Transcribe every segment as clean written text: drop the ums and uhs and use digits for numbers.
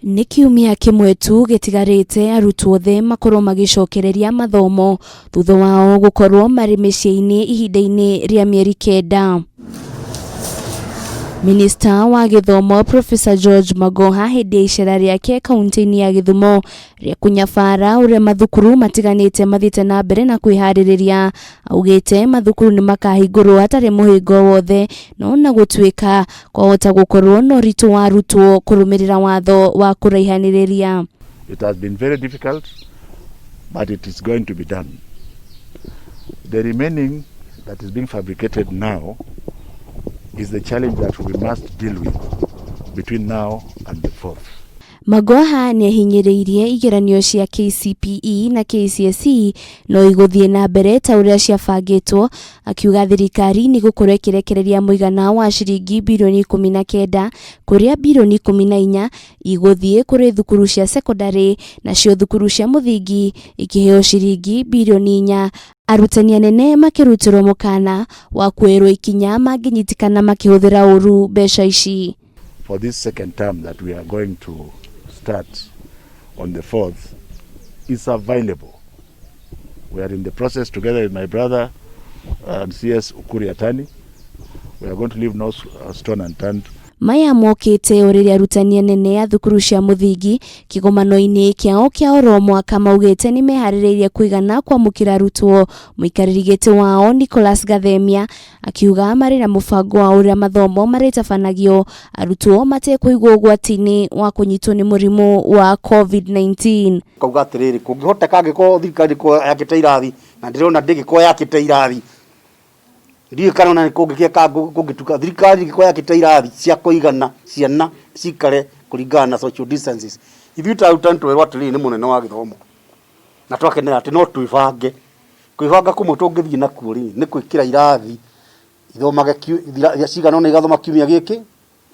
Nĩ kiumia kĩmwe tu gĩtigarĩte arutwo othe makorwo magĩcokereria mathomo thutha wao gũkorwo marĩ mĩciĩ-inĩ ihinda-inĩ rĩa mĩeri kenda. Minista wa gĩthomo Professor George Magoha hĩndĩ ya icera rĩake kaunti-inĩ ya Gĩthumo rĩa kũnyabara ũrĩa mathukuru matiganĩte mathiĩte na mbere na kwĩharĩrĩria. Augĩte mathukuru nĩ makahingũrwo hatarĩ mũhĩnga o wothe no na gũtuĩka kwahota gũkorwo na ũritũ wa arutwo kũrũmĩrĩra watho wa kũraihanĩrĩria. It has been very difficult, but it is going to be done. The remaining that is being fabricated now is the challenge that we must deal with between now and the 4th. Magoha nĩahinyĩrĩirie igeranio cia KCPE na KCSE no igũthiĩ na mbere ta ũrĩa ciabangĩtwo, akiuga thirikari nĩgũkorwo ĩkĩrekereria mũigana wa ciringi birioni 19 kũrĩa birioni 14 igũthiĩ kũrĩ thukuru cia cekondarĩ nacio thukuru cia mũthingi ikĩheo ciringi birioni 4. Arutani anene makĩrutĩrwo mũkana wa kuoerwo ikinya mangĩnyitikana makĩhũthĩra ũru mbeca ici. For this second term that we are going to start on the 4th is available. We are in the process together with my brother and CS Ukur Yatani. We are going to leave no stone unturned. Maya mokĩte o rĩrĩa arutani anene a thukuru cia mũthingi kĩgomano-inĩ kĩao kĩa oro mwaka maugĩte nĩ meharĩrĩirie kũigana kwamũkĩra arutwo. Mũikarĩri gĩtĩ wao Nicholas Gathemia akiuga marĩ na mũbango wa ũrĩa mathomo marĩtabanagio arutwo matekũigwo ũgwati-inĩ wa kũnyitwo nĩ mũrimũ wa COVID-19. Kauga atĩrĩrĩ, kũngĩhoteka angĩkorwo thirikari ĩkorwo yakĩte irathi, na ndĩrona ndĩngĩkorwo yakĩte irathi, ndiũĩ kana ona kũngĩkĩka kũngĩtuka thirikari ĩngĩkorwo yakĩte irathi cia kũigana ciana cikare kũringana na social distances. Ithuĩ ta arutani twerwo atĩrĩrĩ nĩ mũnene wa gĩthomo na twakenera atĩ no twĩbange. Kwĩbanga kũmwe tũngĩthiĩ nakuo rĩ, nĩ gwĩkĩra irathi ithomage cigana ũna igathoma kiumia gĩkĩ,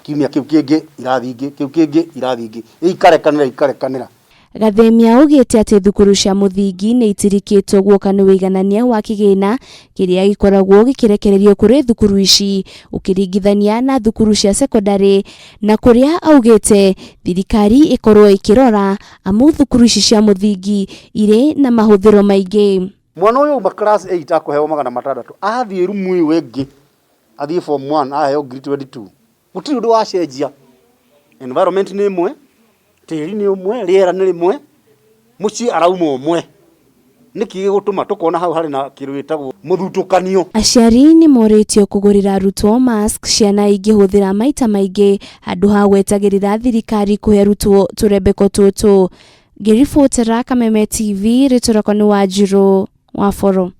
kiumia kĩu kĩngĩ irathi ingĩ, kĩu kĩngĩ irathi ingĩ, ikarekanĩra ikarekanĩra. Gathemia augĩte atĩ thukuru cia mũthingi nĩ itirikĩtwo guoka nĩ ũiganania wa kĩgĩna kĩrĩa gĩkoragwo gĩkĩrekererio kũrĩ thukuru ici ũkĩringithania na thukuru cia cekondarĩ, na kũrĩa augĩte thirikari ĩkorwo ĩkĩrora amu thukuru ici cia mũthingi irĩ na mahũthĩro maingĩ. Mwana ũyũ auma class 8 akũheo 600, athiĩ rumu ĩyo ĩngĩ athiĩ form 1 aheo ngiri 22. Gũtirĩ ũndũ wacenjia, environment nĩ ĩmwe, tĩri nĩ ũmwe, rĩera nĩ rĩmwe, mũciĩ arauma ũmwe. Nĩkĩ gĩgũtũma tũkona hau harĩ na kĩndũ gĩtagwo mũthutũkanio? Aciari nĩ morĩtio kũgũrĩra arutwo mask ciana ingĩhũthĩra maita maingĩ handũ ha gwetagĩrĩra thirikari kũhe arutwo tũrembeko tũtũ. Ngĩribotera Kameme TV, rĩtwa rĩakwa nĩ Wanjirũ wa Boro.